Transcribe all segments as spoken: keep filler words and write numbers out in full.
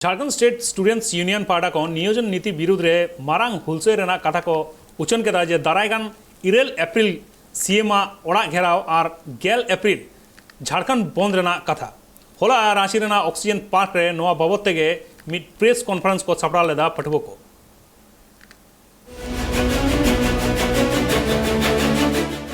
Jharkhand state students union ᱯᱟᱦᱴᱟ ᱠᱷᱚᱱ ᱱᱤᱭᱳᱡᱚᱱ ᱱᱤᱛᱤ ᱵᱤᱨᱩᱫᱽ ᱨᱮ ᱢᱟᱨᱟᱝ ᱦᱩᱞᱥᱟᱹᱭ ᱨᱮᱱᱟᱜ ᱠᱟᱛᱷᱟ ᱠᱚ ᱩᱪᱷᱟᱹᱱ ᱠᱮᱫᱟ ᱡᱮ ᱫᱟᱨᱟᱭ ᱠᱟᱱ ᱤᱨᱟᱹᱞ ᱮᱯᱨᱤᱞ ᱥᱤ ᱮᱢ ᱟᱜ ᱚᱲᱟᱜ ᱜᱷᱮᱨᱟᱣ ᱟᱨ ᱜᱮᱞ ᱮᱯᱨᱤᱞ ᱡᱷᱟᱲᱠᱷᱚᱸᱰ ᱵᱚᱱᱫ ᱨᱮᱱᱟᱜ ᱠᱟᱛᱷᱟ᱾ ᱦᱚᱞᱟ ᱨᱟᱸᱪᱤ ᱨᱮᱱᱟᱜ ᱚᱠᱥᱤᱡᱮᱱ ᱯᱟᱨᱠ ᱨᱮ ᱱᱚᱣᱟ ᱵᱟᱵᱚᱛ ᱛᱮᱜᱮ ᱢᱤᱫ ᱯᱨᱮᱥ ᱠᱚᱱᱯᱷᱟᱨᱮᱱᱥ ᱠᱚ ᱥᱟᱯᱲᱟᱣ ᱞᱮᱫᱟ ᱯᱟᱹᱴᱷᱩᱣᱟᱹ ᱠᱚ᱾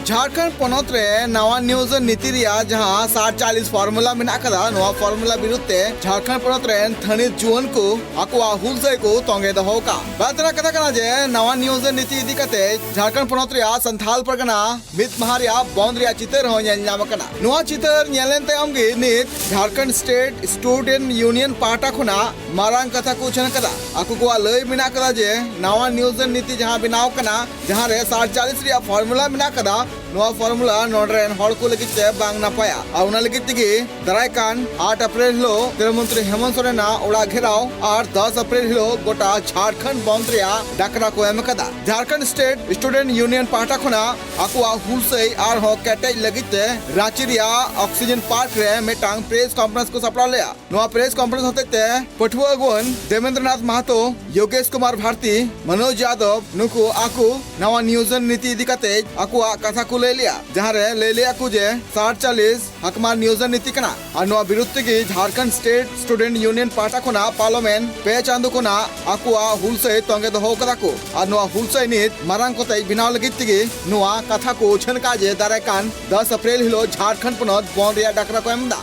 ᱡᱷᱟᱲᱠᱷᱚᱸᱰ ᱯᱚᱱᱚᱛ ᱨᱮ ᱱᱟᱣᱟ ᱱᱤᱭᱳᱡᱚᱱ ᱱᱤᱛᱤ ᱨᱮᱭᱟᱜ ᱡᱟᱦᱟᱸ ᱥᱟᱴ ᱪᱟᱞᱤᱥ ᱯᱷᱚᱨᱢᱩᱞᱟ ᱢᱮᱱᱟᱜ ᱟᱠᱟᱫᱟ, ᱱᱚᱣᱟ ᱯᱷᱚᱨᱢᱩᱞᱟ ᱵᱤᱨᱩᱫᱷ ᱛᱮ ᱡᱷᱟᱲᱠᱷᱚᱸᱰ ᱯᱚᱱᱚᱛ ᱨᱮᱱ ᱛᱷᱟᱹᱱᱤᱛ ᱡᱩᱣᱟᱹᱱ ᱠᱚ ᱟᱠᱚᱣᱟᱜ ᱦᱩᱞᱥᱟᱹᱭ ᱠᱚ ᱛᱚᱸᱜᱮ ᱫᱚᱦᱚ ᱟᱠᱟᱫ᱾ ᱵᱟᱛᱨᱟ ᱠᱟᱛᱷᱟ ᱠᱟᱱᱟ ᱡᱮ ᱱᱟᱣᱟ ᱱᱤᱭᱳᱡᱚᱱ ᱱᱤᱛᱤ ᱤᱫᱤ ᱠᱟᱛᱮ ᱡᱷᱟᱲᱠᱷᱚᱸᱰ ᱯᱚᱱᱚᱛ ᱨᱮᱭᱟᱜ ᱥᱟᱱᱛᱷᱟᱞ ᱯᱟᱨᱜᱟᱱᱟ ᱢᱤᱫ ᱢᱟᱦᱟ ᱨᱮᱭᱟᱜ ᱵᱚᱱᱫ ᱨᱮᱭᱟᱜ ᱪᱤᱛᱟᱹᱨ ᱦᱚᱸ ᱧᱮᱞ ᱧᱟᱢ ᱟᱠᱟᱱᱟ᱾ ᱱᱚᱣᱟ ᱪᱤᱛᱟᱹᱨ ᱧᱮᱞ ᱞᱮᱱ ᱛᱟᱭᱚᱢ ᱜᱮ ᱱᱤᱛ ᱡᱷᱟᱲᱠᱷᱚᱸᱰ ᱥᱴᱮᱴ ᱥᱴᱩᱰᱮᱱᱴ ᱭᱩᱱᱤᱭᱚᱱ ᱯᱟᱦᱴᱟ ᱠᱷᱚᱱᱟᱜ ᱢᱟᱨᱟᱝ ᱠᱟᱛᱷᱟ ᱠᱚ ᱩᱪᱷᱟᱹᱱ ᱟᱠᱟᱫᱟ᱾ ᱟᱠᱚ ᱠᱚᱣᱟᱜ ᱞᱟᱹᱭ ᱢᱮᱱᱟᱜ ᱟᱠᱟᱫᱟ ᱡᱮ ᱱᱟᱣᱟ ᱱᱤᱭᱳᱡᱚᱱ ᱱᱤᱛᱤ ᱡᱟᱦᱟᱸ ᱵᱮᱱᱟᱣ ᱟᱠᱟᱱᱟ, ᱡᱟᱦᱟᱸ ᱨᱮ ᱥᱟᱴ ᱪᱟᱞᱤᱥ ᱨᱮᱭᱟᱜ ᱯᱷᱚᱨᱢᱩᱞᱟ ᱢᱮᱱᱟᱜ ᱟᱠᱟᱫᱟ, ᱱᱚᱣᱟ ᱯᱷᱚᱨᱢᱩᱞᱟ ᱱᱚᱰᱮ ᱨᱮᱱ ᱦᱚᱲ ᱠᱚ ᱞᱟᱹᱜᱤᱫ ᱛᱮ ᱵᱟᱝ ᱱᱟᱯᱟᱭᱟ᱾ ᱟᱨ ᱚᱱᱟ ᱞᱟᱹᱜᱤᱫ ᱛᱮᱜᱮ ᱫᱟᱨᱟᱭ ᱠᱟᱱ ᱟᱴ ᱮᱯᱨᱤᱞ ᱦᱤᱞᱳᱜ ᱢᱩᱠᱷᱭᱚᱢᱚᱱᱛᱨᱤ ᱦᱮᱢᱚᱱᱛ ᱥᱚᱨᱮᱱᱟᱜ ᱚᱲᱟᱜ ᱜᱷᱮᱨᱟᱣ ᱟᱨ ᱫᱚᱥ ᱮᱯᱨᱤᱞ ᱦᱤᱞᱳᱜ ᱜᱚᱴᱟ ᱡᱷᱟᱲᱠᱷᱚᱸᱰ ᱵᱚᱱᱫ ᱨᱮᱭᱟᱜ ᱰᱟᱠᱨᱟ ᱠᱚ ᱮᱢ ᱟᱠᱟᱫᱟ᱾ ᱡᱷᱟᱲᱠᱷᱚᱸᱰ ᱥᱴᱮᱴ ᱥᱴᱩᱰᱮᱱᱴ ᱭᱩᱱᱤᱭᱚᱱ ᱯᱟᱦᱴᱟ ᱠᱷᱚᱱᱟᱜ ᱟᱠᱚᱣᱟᱜ ᱦᱩᱞᱥᱟᱹᱭ ᱟᱨᱦᱚᱸ ᱠᱮᱴᱮᱡ ᱞᱟᱹᱜᱤᱫ ᱛᱮ ᱨᱟᱸᱪᱤ ᱨᱮᱭᱟᱜ ᱚᱠᱥᱤᱡᱮᱱ ᱯᱟᱨᱠ ᱨᱮ ᱢᱤᱫᱴᱟᱝ ᱯᱨᱮᱥ ᱠᱚᱱᱯᱷᱟᱨᱮᱱᱥ ᱠᱚ ᱥᱟᱯᱲᱟᱣ ᱞᱮᱫᱼᱟ᱾ ᱱᱚᱣᱟ ᱯᱨᱮᱥ ᱠᱚᱱᱯᱷᱟᱨᱮᱱᱥ ᱦᱚᱛᱮᱡ ᱛᱮ ᱯᱟᱹᱴᱷᱩᱣᱟᱹ ᱟᱹᱜᱩᱣᱟᱹᱱ ᱫᱮᱵᱮᱱᱫᱨᱚᱱᱟᱛᱷ ᱢᱟᱦᱟᱛᱚ, ᱭᱳᱜᱮᱥ ᱠᱩᱢᱟᱨ ᱵᱷᱟᱨᱛᱤ, ᱢᱚᱱᱳᱡᱽ ᱭᱟᱫᱚᱵ ᱱᱩᱠᱩ ᱟᱠᱚ ᱱᱟᱣᱟ ᱱᱤᱭᱳᱡᱚᱱ ᱱᱤᱛᱤ ᱤᱫᱤ ᱠᱟᱛᱮ ᱟᱠᱚᱣᱟᱜ ᱠᱟᱛᱷᱟ ᱠᱚ ᱞᱟᱹᱭ ᱞᱮᱫᱼᱟ, ᱡᱟᱦᱟᱸ ᱨᱮ ᱞᱟᱹᱭ ᱞᱮᱫᱼᱟ ᱠᱚ ᱡᱮ ᱥᱟᱴ ᱪᱟᱞᱤᱥ ᱦᱟᱠᱢᱟᱨ ᱱᱤᱭᱳᱡᱚᱱ ᱱᱤᱛᱤ ᱠᱟᱱᱟ᱾ ᱟᱨ ᱱᱚᱣᱟ ᱵᱤᱨᱩᱫᱷ ᱛᱮᱜᱮ ᱡᱷᱟᱲᱠᱷᱚᱸᱰ ᱥᱴᱮᱴ ᱥᱴᱩᱰᱮᱱᱴ ᱭᱩᱱᱤᱭᱚᱱ ᱯᱟᱦᱴᱟ ᱠᱷᱚᱱᱟᱜ ᱯᱟᱨᱞᱟᱢᱮᱱᱴ ᱯᱮ ᱪᱟᱸᱫᱚ ᱠᱷᱚᱱᱟᱜ ᱟᱠᱚᱣᱟᱜ ᱦᱩᱞᱥᱟᱹᱭ ᱛᱚᱸᱜᱮ ᱫᱚᱦᱚ ᱠᱟᱫᱟ ᱠᱚ᱾ ᱟᱨ ᱱᱚᱣᱟ ᱦᱩᱞᱥᱟᱹᱭ ᱱᱤᱛ ᱢᱟᱨᱟᱝ ᱠᱚᱛᱮ ᱵᱮᱱᱟᱣ ᱞᱟᱹᱜᱤᱫ ᱛᱮᱜᱮ ᱱᱚᱣᱟ ᱠᱟᱛᱷᱟ ᱠᱚ ᱩᱪᱷᱟᱹᱱ ᱠᱟᱜᱼᱟ ᱡᱮ ᱫᱟᱨᱟᱭ ᱠᱟᱱ ᱫᱚᱥ ᱮᱯᱨᱤᱞ ᱦᱤᱞᱳᱜ ᱡᱷᱟᱲᱠᱷᱚᱸᱰ ᱯᱚᱱᱚᱛ ᱵᱚᱱᱫ ᱨᱮᱭᱟᱜ ᱰᱟᱠᱨᱟ ᱠᱚ ᱮᱢ ᱮᱫᱟ᱾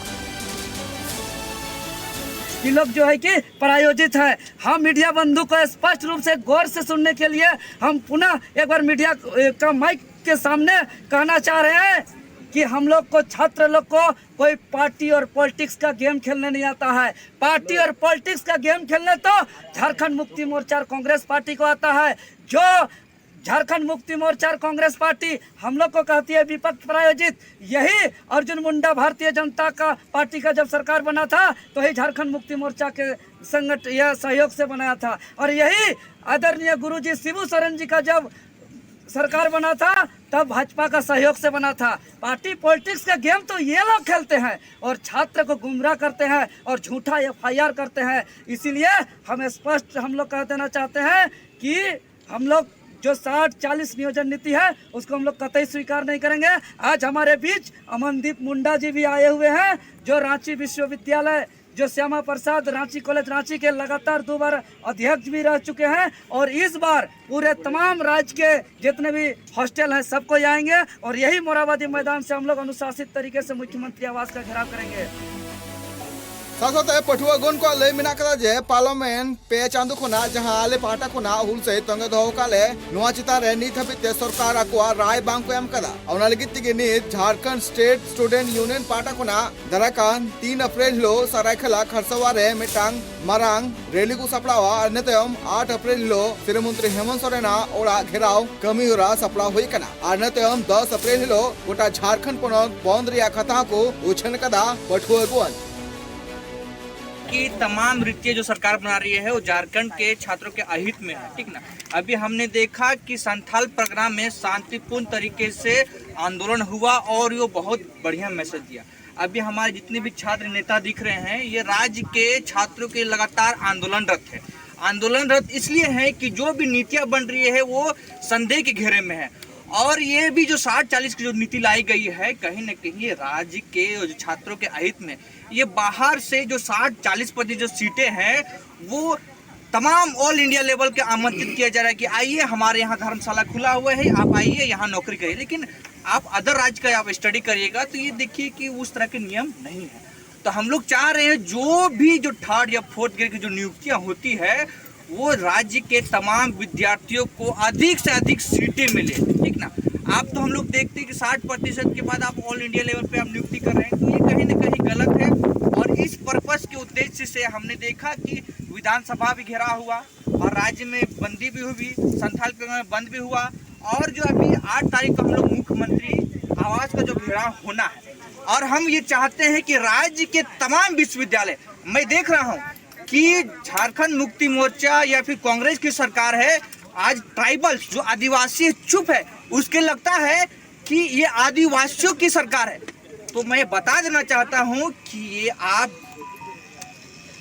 ये लोग जो है कि प्रायोजित है। हम मीडिया बंधु को स्पष्ट रूप से गौर से सुनने के लिए हम पुनः एक बार मीडिया का माइक के सामने कहना चाह रहे हैं कि हम लोग को, छात्र लोग को, कोई पार्टी और पॉलिटिक्स का गेम खेलने नहीं आता है। पार्टी और पॉलिटिक्स का गेम खेलने तो झारखंड मुक्ति मोर्चा और कांग्रेस पार्टी को आता है। जो झारखंड मुक्ति मोर्चा और कांग्रेस पार्टी हम लोग को कहती है विपक्ष प्रायोजित, यही अर्जुन मुंडा भारतीय जनता का पार्टी का जब सरकार बना था तो ही झारखंड मुक्ति मोर्चा के संगठ यह सहयोग से बनाया था। और यही आदरणीय गुरुजी शिबू सोरेन जी का जब सरकार बना था, तब भाजपा का सहयोग से बना था। पार्टी पॉलिटिक्स का गेम तो ये लोग खेलते हैं और छात्र को गुमराह करते हैं और झूठा एफआईआर करते हैं। इसीलिए हम स्पष्ट हम लोग कह देना चाहते हैं कि हम लोग जो साठ चालीस नियोजन नीति है, उसको हम लोग कतई स्वीकार नहीं करेंगे। आज हमारे बीच अमनदीप मुंडा जी भी आए हुए हैं, जो रांची विश्वविद्यालय, जो श्यामा प्रसाद रांची कॉलेज रांची के लगातार दो बार अध्यक्ष भी रह चुके हैं और इस बार पूरे तमाम राज्य के जितने भी हॉस्टल हैं, सबको आएंगे और यही मोराबादी मैदान से हम लोग अनुशासित तरीके से मुख्यमंत्री आवास का घेराव करेंगे। ᱥᱟᱶᱛᱮ ᱯᱟᱹᱴᱷᱩᱣᱟᱹ ᱜᱚᱱ ᱠᱚᱣᱟᱜ ᱞᱟᱹᱭ ᱢᱮᱱᱟᱜ ᱟᱠᱟᱫᱟ ᱡᱮ ᱯᱟᱨᱞᱟᱢᱮᱱᱴ ᱯᱮ ᱪᱟᱸᱫᱚ ᱠᱷᱚᱱᱟᱜ ᱡᱟᱦᱟᱸ ᱟᱞᱮ ᱯᱟᱦᱴᱟ ᱠᱷᱚᱱᱟᱜ ᱦᱩᱞ ᱥᱟᱹᱦᱤᱫ ᱛᱚᱸᱜᱮ ᱫᱚᱦᱚ ᱟᱠᱟᱫ ᱞᱮ, ᱱᱚᱣᱟ ᱪᱮᱛᱟᱱ ᱨᱮ ᱱᱤᱛ ᱦᱟᱹᱵᱤᱡ ᱛᱮ ᱥᱚᱨᱠᱟᱨ ᱟᱠᱚᱣᱟᱜ ᱨᱟᱭ ᱵᱟᱝ ᱠᱚ ᱮᱢ ᱟᱠᱟᱫᱟ᱾ ᱚᱱᱟ ᱞᱟᱹᱜᱤᱫ ᱛᱮᱜᱮ ᱱᱤᱛ ᱡᱷᱟᱲᱠᱷᱚᱸᱰ ᱥᱴᱮᱴ ᱥᱴᱩᱰᱮᱱᱴ ᱭᱩᱱᱤᱭᱚᱱ ᱯᱟᱦᱴᱟ ᱠᱷᱚᱱᱟᱜ ᱫᱟᱨᱟᱭ ᱠᱟᱱ ᱛᱤᱱ ᱮᱯᱨᱤᱞ ᱦᱤᱞᱳᱜ ᱥᱟᱨᱟᱭᱠᱮᱞᱟ ᱠᱷᱟᱨᱥᱟᱣᱟ ᱨᱮ ᱢᱤᱫᱴᱟᱝ ᱢᱟᱨᱟᱝ ᱨᱮᱞᱤ ᱠᱚ ᱥᱟᱯᱲᱟᱣᱟ ᱟᱨ ᱤᱱᱟᱹ ᱛᱟᱭᱚᱢ ᱟᱴ ᱮᱯᱨᱤᱞ ᱦᱤᱞᱳᱜ ᱥᱤᱨᱟᱹ ᱢᱚᱱᱛᱨᱤ ᱦᱮᱢᱚᱱᱛ ᱥᱚᱨᱮᱱᱟᱜ ᱚᱲᱟᱜ ᱜᱷᱮᱨᱟᱣ ᱠᱟᱹᱢᱤ ᱦᱚᱨᱟ ᱥᱟᱯᱲᱟᱣ ᱦᱩᱭ ᱟᱠᱟᱱᱟ ᱟᱨ ᱤᱱᱟᱹ ᱛᱟᱭᱚᱢ ᱫᱚᱥ ᱮᱯᱨᱤᱞ ᱦᱤᱞᱳᱜ ᱜᱚᱴᱟ ᱡᱷᱟᱲᱠᱷᱚᱸᱰ ᱯᱚᱱᱚᱛ ᱵᱚᱱᱫ ᱨᱮᱭᱟᱜ ᱠᱟᱛᱷᱟ ᱦᱚᱸᱠᱚ ᱩᱪᱷᱟᱹᱱ ᱟᱠᱟᱫᱟ ᱯᱟᱹᱴᱷᱩᱣᱟᱹ ᱟᱹᱜᱩᱣᱟᱹᱱ᱾ कि तमाम रीतियां जो सरकार बना रही है वो झारखंड के छात्रों के अहित में है, ठीक ना। अभी हमने देखा कि संथाल परगना में शांतिपूर्ण तरीके से आंदोलन हुआ और वो बहुत बढ़िया मैसेज दिया। अभी हमारे जितने भी छात्र नेता दिख रहे हैं, ये राज्य के छात्रों के लगातार आंदोलनरत है। आंदोलनरत इसलिए है कि जो भी नीतियां बन रही है वो संदेह के घेरे में है। और ये भी जो साठ चालीस की जो नीति लाई गई है, कहीं ना कहीं ये राज्य के जो छात्रों के अहित में, ये बाहर से जो साठ चालीस प्रतिशत जो सीटें हैं, वो तमाम ऑल इंडिया लेवल के आमंत्रित किया जा रहा है कि आइए, हमारे यहाँ धर्मशाला खुला हुआ है, आप आइए, यहाँ नौकरी करिए। लेकिन आप अदर राज्य का आप स्टडी करिएगा तो ये देखिए कि उस तरह के नियम नहीं है। तो हम लोग चाह रहे हैं जो भी जो थर्ड या फोर्थ ग्रेड की जो नियुक्तियां होती है, वो राज्य के तमाम विद्यार्थियों को अधिक से अधिक सीटें मिले, ठीक ना। आप तो हम लोग देखते हैं कि साठ प्रतिशत के बाद आप ऑल इंडिया लेवल पे आप नियुक्ति कर रहे हैं, तो ये कहीं ना कहीं गलत है। और इस पर्पस के उद्देश्य से हमने देखा कि विधानसभा भी घेरा हुआ और राज्य में बंदी भी हुई, संथाल के में बंद भी हुआ, और जो अभी आठ तारीख को हम लोग मुख्यमंत्री आवास का जो घेराव होना है, और हम ये चाहते हैं कि राज्य के तमाम विश्वविद्यालय, मैं देख रहा हूँ कि झारखंड मुक्ति मोर्चा या फिर कांग्रेस की सरकार है, आज ट्राइबल्स, जो आदिवासी, चुप है। उसके लगता है कि ये आदिवासियों की सरकार है। तो मैं बता देना चाहता हूँ कि ये आप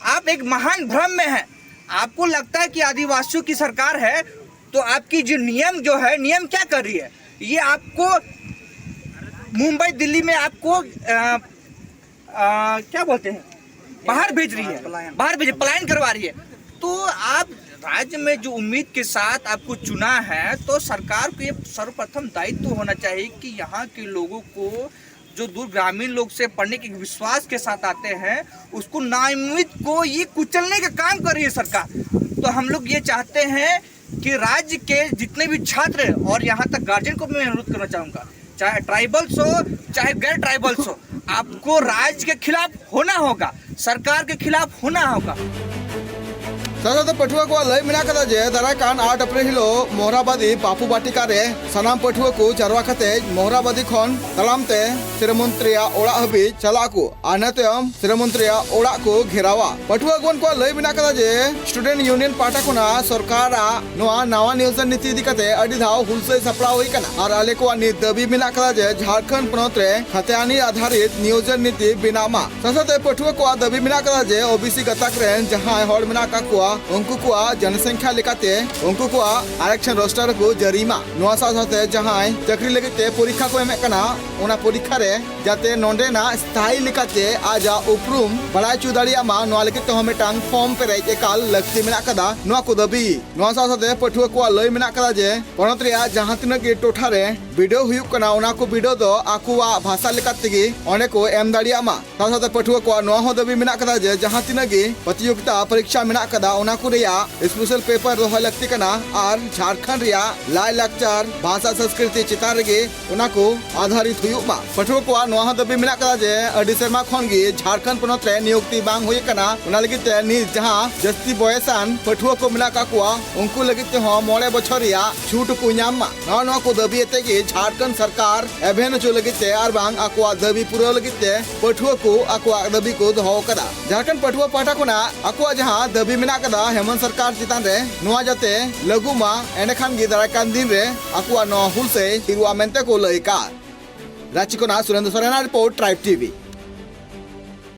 आप एक महान भ्रम में हैं। आपको लगता है कि आदिवासियों की सरकार है, तो आपकी जो नियम जो है, नियम क्या कर रही है? ये आपको मुंबई, दिल्ली में आपको अ, अ, क्या बोलते हैं, बाहर भेज रही है, बाहर भेज, पलायन करवा रही है। तो आप राज्य में जो उम्मीद के साथ आपको चुना है, तो सरकार को ये सर्वप्रथम दायित्व होना चाहिए कि यहाँ के लोगों को, जो दूर ग्रामीण लोग से पढ़ने के विश्वास के साथ आते हैं, उसको नाउम्मीद को ये कुचलने का काम कर रही है सरकार। तो हम लोग ये चाहते हैं कि राज्य के जितने भी छात्र हैं, और यहाँ तक गार्जियन को भी मैं अनुरोध करना चाहूँगा, चाहे ट्राइबल्स हो, चाहे गैर ट्राइबल्स हो, आपको राज्य के खिलाफ होना होगा, सरकार के खिलाफ होना होगा। ᱥᱟᱶᱛᱮ ᱯᱟᱹᱴᱷᱩᱣᱟᱹ ᱠᱚᱣᱟᱜ ᱞᱟᱹᱭ ᱢᱮᱱᱟᱜ ᱟᱠᱟᱫᱟ ᱡᱮ ᱫᱟᱨᱟᱭ ᱠᱟᱱ ᱟᱴ ᱮᱯᱨᱤᱞ ᱦᱤᱞᱳᱜ ᱢᱚᱦᱨᱟᱵᱟᱫᱤ ᱵᱟᱯᱩ ᱵᱟᱴᱤᱠᱟ ᱨᱮ ᱥᱟᱱᱟᱢ ᱯᱟᱹᱴᱷᱩᱣᱟᱹ ᱠᱚ ᱡᱟᱨᱣᱟ ᱠᱟᱛᱮ ᱢᱚᱦᱨᱟᱵᱟᱫᱤ ᱠᱷᱚᱱ ᱛᱟᱲᱟᱢ ᱛᱮ ᱥᱤᱨᱟᱹ ᱢᱚᱱᱛᱨᱤᱭᱟᱜ ᱚᱲᱟᱜ ᱦᱟᱹᱵᱤᱡ ᱪᱟᱞᱟᱜ ᱟᱠᱚ ᱟᱨ ᱤᱱᱟᱹ ᱛᱟᱭᱚᱢ ᱥᱤᱨᱟᱹ ᱢᱚᱱᱛᱨᱤᱭᱟᱜ ᱚᱲᱟᱜ ᱠᱚ ᱜᱷᱮᱨᱟᱣᱟ᱾ ᱯᱟᱹᱴᱷᱩᱣᱟᱹ ᱟᱹᱜᱩᱣᱟᱹᱱ ᱠᱚᱣᱟᱜ ᱞᱟᱹᱭ ᱢᱮᱱᱟᱜ ᱟᱠᱟᱫᱟ ᱡᱮ ᱥᱴᱩᱰᱮᱱᱴ ᱭᱩᱱᱤᱭᱚᱱ ᱯᱟᱦᱴᱟ ᱠᱷᱚᱱᱟᱜ ᱥᱚᱨᱠᱟᱨᱟᱜ ᱱᱚᱣᱟ ᱱᱟᱣᱟ ᱱᱤᱭᱳᱡᱚᱱ ᱱᱤᱛᱤ ᱤᱫᱤ ᱠᱟᱛᱮ ᱟᱹᱰᱤ ᱫᱷᱟᱣ ᱦᱩᱞᱥᱟᱹᱭ ᱥᱟᱯᱲᱟᱣ ᱦᱩᱭ ᱟᱠᱟᱱᱟ ᱟᱨ ᱟᱞᱮ ᱠᱚᱣᱟᱜ ᱱᱤᱛ ᱫᱟᱹᱵᱤ ᱢᱮᱱᱟᱜ ᱟᱠᱟᱫᱟ ᱡᱮ ᱡᱷᱟᱲᱠᱷᱚᱸᱰ ᱯᱚᱱᱚᱛ ᱨᱮ ᱠᱷᱟᱛᱮᱟᱱᱤ ᱟᱫᱷᱟᱨᱤᱛ ᱱᱤᱭᱳᱡᱚᱱ ᱱᱤᱛᱤ ᱵᱮᱱᱟᱜ ᱢᱟ᱾ ᱥᱟᱶᱛᱮ ᱯᱟᱹᱴᱷᱩᱣᱟᱹ ᱠᱚᱣᱟᱜ ᱫᱟᱹᱵᱤ ᱢᱮᱱᱟᱜ ᱟᱠᱟᱫᱟ ᱡᱮ ᱳᱵᱤᱥᱤ ᱜᱟᱛᱟᱠ ᱨᱮᱱ ᱡᱟᱦᱟᱸᱭ ᱦᱚᱲ ᱢᱮᱱᱟᱜ ᱟᱠᱟᱫ ᱠᱚᱣᱟ, ᱩᱱᱠᱩ ᱠᱚᱣᱟᱜ ᱡᱚᱱᱚᱥᱚᱝᱠᱷᱟ ᱞᱮᱠᱟᱛᱮ ᱩᱱᱠᱩ ᱠᱚᱣᱟᱜ ᱟᱨᱮᱠᱥᱚᱱ ᱨᱳᱥᱴᱟᱨ ᱠᱚ ᱡᱟᱹᱨᱤ ᱢᱟ᱾ ᱱᱚᱣᱟ ᱥᱟᱶ ᱥᱟᱶᱛᱮ ᱡᱟᱦᱟᱸᱭ ᱪᱟᱹᱠᱨᱤ ᱞᱟᱹᱜᱤᱫ ᱛᱮ ᱯᱚᱨᱤᱠᱠᱷᱟ ᱠᱚ ᱮᱢᱮᱫ ᱠᱟᱱᱟ, ᱚᱱᱟ ᱯᱚᱨᱤᱠᱠᱷᱟ ᱨᱮ ᱡᱟᱛᱮ ᱱᱚᱰᱮᱱᱟᱜ ᱥᱛᱷᱟᱭᱤ ᱞᱮᱠᱟᱛᱮ ᱟᱡᱟᱜ ᱩᱯᱨᱩᱢ ᱵᱟᱲᱟᱭ ᱦᱚᱪᱚ ᱫᱟᱲᱮᱭᱟᱜ ᱢᱟ, ᱱᱚᱣᱟ ᱞᱟᱹᱜᱤᱫ ᱛᱮᱦᱚᱸ ᱢᱤᱫᱴᱟᱝ ᱯᱷᱚᱨᱢ ᱯᱮᱨᱮᱡ ᱮᱠᱟᱞ ᱞᱟᱹᱠᱛᱤ ᱢᱮᱱᱟᱜ ᱟᱠᱟᱫᱟ᱾ ᱱᱚᱣᱟ ᱠᱚ ᱫᱟᱹᱵᱤ᱾ ᱱᱚᱣᱟ ᱥᱟᱶ ᱥᱟᱶᱛᱮ ᱯᱟᱹᱴᱷᱩᱣᱟᱹ ᱠᱚᱣᱟᱜ ᱞᱟᱹᱭ ᱢᱮᱱᱟᱜ ᱟᱠᱟᱫᱟ ᱡᱮ ᱯᱚᱱᱚᱛ ᱨᱮᱭᱟᱜ ᱡᱟᱦᱟᱸ ᱛᱤᱱᱟᱹᱜ ᱜᱮ ᱴᱚᱴᱷᱟ ᱨᱮ ᱵᱤᱰᱟᱹᱣ ᱦᱩᱭᱩᱜ ᱠᱟᱱᱟ, ᱚᱱᱟ ᱠᱚ ᱵᱤᱰᱟᱹᱣ ᱫᱚ ᱟᱠᱚᱣᱟᱜ ᱵᱷᱟᱥᱟ ᱞᱮᱠᱟ ᱛᱮᱜᱮ ᱚᱸᱰᱮ ᱠᱚ ᱮᱢ ᱫᱟᱲᱮᱭᱟᱜ ᱢᱟ᱾ ᱥᱟᱶ ᱥᱟᱶᱛᱮ ᱯᱟᱹᱴᱷᱩᱣᱟᱹ ᱠᱚᱣᱟᱜ ᱱᱚᱣᱟ ᱦᱚᱸ ᱫᱟᱹᱵᱤ ᱢᱮᱱᱟᱜ ᱟᱠᱟᱫᱟ ᱡᱮ ᱡᱟᱦᱟᱸ ᱛᱤᱱᱟᱹᱜ ᱜᱮ ᱯᱨᱚᱛᱤᱡᱳᱜᱤᱛᱟ ᱯᱚᱨᱤᱠᱠᱷᱟ ᱢᱮᱱᱟᱜ ᱟᱠᱟᱫᱟ, ᱚᱱᱟ ᱠᱚ ᱨᱮᱭᱟᱜ ᱥᱯᱮᱥᱟᱞ ᱯᱮᱯᱟᱨ ᱫᱚᱦᱚᱭ ᱞᱟᱹᱠᱛᱤ ᱠᱟᱱᱟ ᱟᱨ ᱡᱷᱟᱲᱠᱷᱚᱸᱰ ᱨᱮᱭᱟᱜ ᱞᱟᱭᱼᱞᱟᱠᱪᱟᱨ, ᱵᱷᱟᱥᱟ, ᱥᱚᱝᱥᱠᱨᱤᱛᱤ ᱪᱮᱛᱟᱱ ᱨᱮᱜᱮ ᱚᱱᱟ ᱠᱚ ᱟᱫᱷᱟᱨᱤᱛ ᱦᱩᱭᱩᱜ ᱢᱟ᱾ ᱯᱟᱹᱴᱷᱩᱣᱟᱹ ᱠᱚᱣᱟᱜ ᱱᱚᱣᱟ ᱦᱚᱸ ᱫᱟᱹᱵᱤ ᱢᱮᱱᱟᱜ ᱟᱠᱟᱫᱟ ᱡᱮ ᱟᱹᱰᱤ ᱥᱮᱨᱢᱟ ᱠᱷᱚᱱ ᱜᱮ ᱡᱷᱟᱲᱠᱷᱚᱸᱰ ᱯᱚᱱᱚᱛ ᱨᱮ ᱱᱤᱭᱩᱠᱛᱤ ᱵᱟᱝ ᱦᱩᱭ ᱟᱠᱟᱱᱟ, ᱚᱱᱟ ᱞᱟᱹᱜᱤᱫ ᱛᱮ ᱱᱤᱛ ᱡᱟᱦᱟᱸ ᱡᱟᱹᱥᱛᱤ ᱵᱚᱭᱮᱥᱟᱱ ᱯᱟᱹᱴᱷᱩᱣᱟᱹ ᱠᱚ ᱢᱮᱱᱟᱜ ᱟᱠᱟᱫ ᱠᱚᱣᱟ, ᱩᱱᱠᱩ ᱞᱟᱹᱜᱤᱫ ᱛᱮᱦᱚᱸ ᱢᱚᱬᱮ ᱵᱚᱪᱷᱚᱨ ᱨᱮᱭᱟᱜ ᱪᱷᱩᱴ ᱠᱚ ᱧᱟᱢ ᱢᱟ᱾ ᱱᱚᱜᱼᱚ ᱱᱚᱣᱟ ᱠᱚ ᱫᱟᱹᱵᱤ ᱟᱛᱮ ᱜᱮ ᱡᱷᱟᱲᱠᱷᱚᱸᱰ ᱥᱚᱨᱠᱟᱨ ᱮᱵᱷᱮᱱ ᱦᱚᱪᱚ ᱞᱟᱹᱜᱤᱫ ᱛᱮ ᱟᱨ ᱵᱟᱝ ᱟᱠᱚᱣᱟᱜ ᱫᱟᱹᱵᱤ ᱯᱩᱨᱟᱹᱣ ᱞᱟᱹᱜᱤᱫ ᱛᱮ ᱯᱟᱹᱴᱷᱩᱣᱟᱹ ᱠᱚ ᱟᱠᱚᱣᱟᱜ ᱫᱟᱹᱵᱤ ᱠᱚ ᱫᱚᱦᱚ ᱟᱠᱟᱫᱟ᱾ ᱡᱷᱟᱲᱠᱷᱚᱸᱰ ᱯᱟᱹᱴᱷᱩᱣᱟᱹ ᱯᱟᱦᱴᱟ ᱠᱷᱚᱱᱟᱜ ᱟᱠᱚᱣᱟᱜ ᱡᱟᱦᱟᱸ ᱫᱟᱹᱵᱤ ᱢᱮᱱᱟᱜ ᱟᱠᱟᱫᱟ ᱦᱮᱢᱚᱱᱛ ᱥᱚᱨᱠᱟᱨ ᱪᱮᱛᱟᱱ ᱨᱮ, ᱱᱚᱣᱟ ᱡᱟᱛᱮ ᱞᱟᱹᱜᱩ ᱢᱟ, ᱮᱸᱰᱮᱠᱷᱟᱱ ᱜᱮ ᱫᱟᱨᱟᱭ ᱠᱟᱱ ᱫᱤᱱ ᱨᱮ ᱟᱠᱚᱣᱟᱜ ᱱᱚᱣᱟ ᱦᱩᱞᱥᱟᱹᱭ ᱛᱷᱤᱨᱚᱜᱼᱟ ᱢᱮᱱᱛᱮ ᱠᱚ ᱞᱟᱹᱭ ᱟᱠᱟᱫ᱾ ᱨᱟᱸᱪᱤ ᱠᱷᱚᱱᱟᱜ ᱥᱩᱨᱮᱱᱫᱨᱚ ᱥᱚᱨᱮᱱᱟᱜ ᱨᱤᱯᱳᱨᱴ, ᱴᱨᱟᱭᱤᱵᱽ ᱴᱤᱵᱷᱤ᱾